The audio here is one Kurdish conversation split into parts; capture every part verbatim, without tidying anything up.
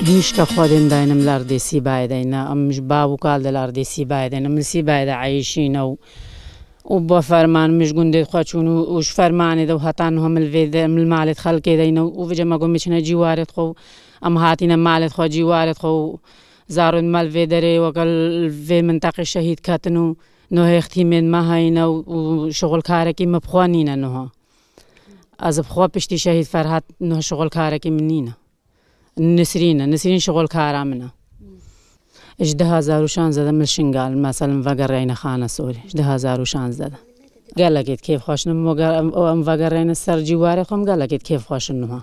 Hişka xwedên daynim lardê Sîbayê deyne, em ji bav û kal de lardê Sîbayê deyne, min Sîbayê de eyşîne û, û bo ferman min ji gundê xwe çûn û, û ji fermanê de û heta niha min li vê de, min li malê xelkê deyne û, û vêca me got min çine cîwarê xwe û em hatîne malê xwe, cîwarê xwe û zarên me li vê derê weke li vê minteqê şehîd ketin û niha xtîmên me heyne û, û şixulkarekî min bi xwe nîne niha. Ez bi xwe piştî şehîd Ferhat niha şixulkarekî min nîne. Nisrîn e. Nisrîn şixulkara min e. Ji du hazar û şanzdeh de min Şingal, mesela, vegeriyne Xanesorê. Ji du hazar û şanzdeh de. Gelekî kêfxweş in, em veger-, em, em vegeriyne ser cîwarê xwe, em gelekî kêfxweş in niha.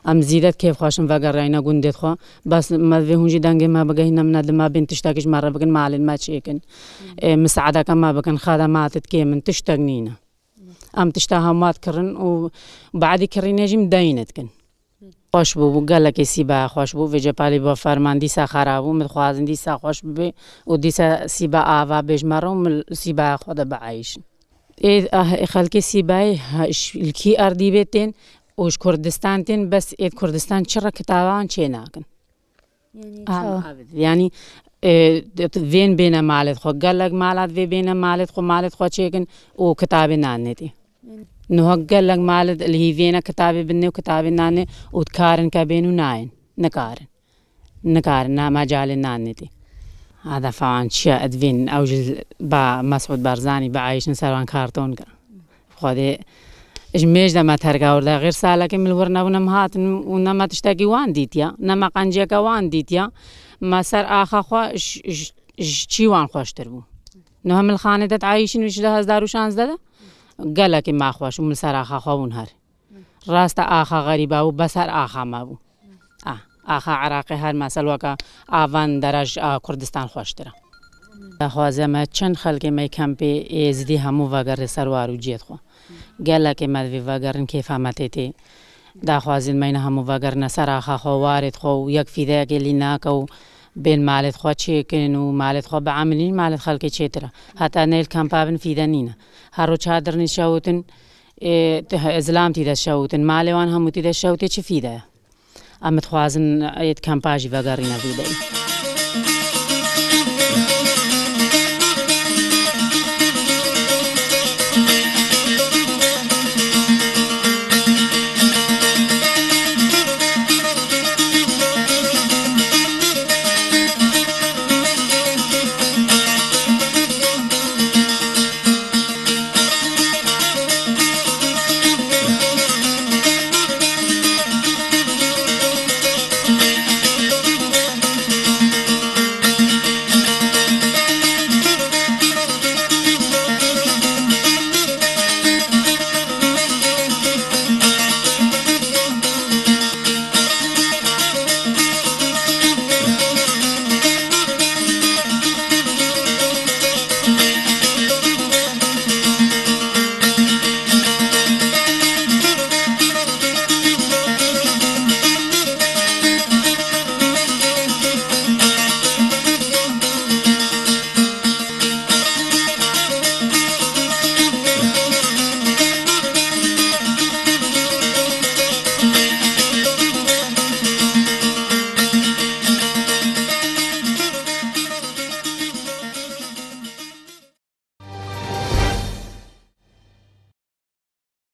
Em zîde kêfxweş in vegeriyne gundê xwe. Bes me vê hûn jî dengê me bigehîne, min e di me bên tiştekî ji me re bikin, malên me çêkin. Ê, misaedeke me bikin, xedematê kêm in, tiştek nîne. Em tişta hema dikirin û badî kirînê jî em deyne dikin. Xweş bû, bû gelekê Sîbaya xweş bû. Vê cepalî bo ferman dîsa xera bû. Min dixwazin dîsa xweş bibe û dîsa Sîba ava bê ji me re û min li Sîbaya xwe de bieyşin. Ê, ah, ê xelkê Sîbayê, ha, ji, li kî erdî bê tên û ji Kurdistan tên, bes ê Kurdistan çi re kitaban çê nakin. Yanî Ha, çawa? Evet. Yanî, e, vên bêne malê xwe. Gelek malat vê bêne malê xwe, malê xwe çêkin û kitabê nanê tê. Yanî Niha gelek malet li hîvêne kitabê binê û kitabê nanê û dikarin ke bên û nayên. Nikarin. Nikarin, na mecalê nanê tê. Hedefa wan çi ye? Edvên ew ji ba Mesûd Barzanî bieyşin ser wan karton kirin. Xwedê ji mêj de me terka wir de, xêr salekê min li wir nebûn, em hatin û ne me tiştekî wan dîtiya, ne me qenciyeke wan dîtiya. Me ser axa xwe ji, ji, ji çî wan xweştir bû. Niha min li xanê de dieyşîn ji du hezar û şanzdeh de, gelekî me xweş û min ser axa xwe bûn her. Rast e, axa xerîba bû, bes her axa me bû. A, axa Iraqê her mesel weke avan deraj a Kurdistan xweştir e. Daxwaze me çend xelkê me kempê Êzidî hemû vegerê ser war û ciyê xwe. Gelekê me divê vegerin kêfa me tê tê. Daxwazên me yine hemû vegerine ser axa xwe, warê xwe û yek fîdeyekê lî nake û bên malê xwe çêkin û malê xwe biemilîn, malê xelkê çêtir e. Heta neyl kampa bin fîde nîne. Her ro çadir nîşewtin, ê, te-, zilam tî de şewtin. Malê wan hemû tî de şewtê çi fîde ye? Em dixwazin êd kampa jî vegerîne vî deyî.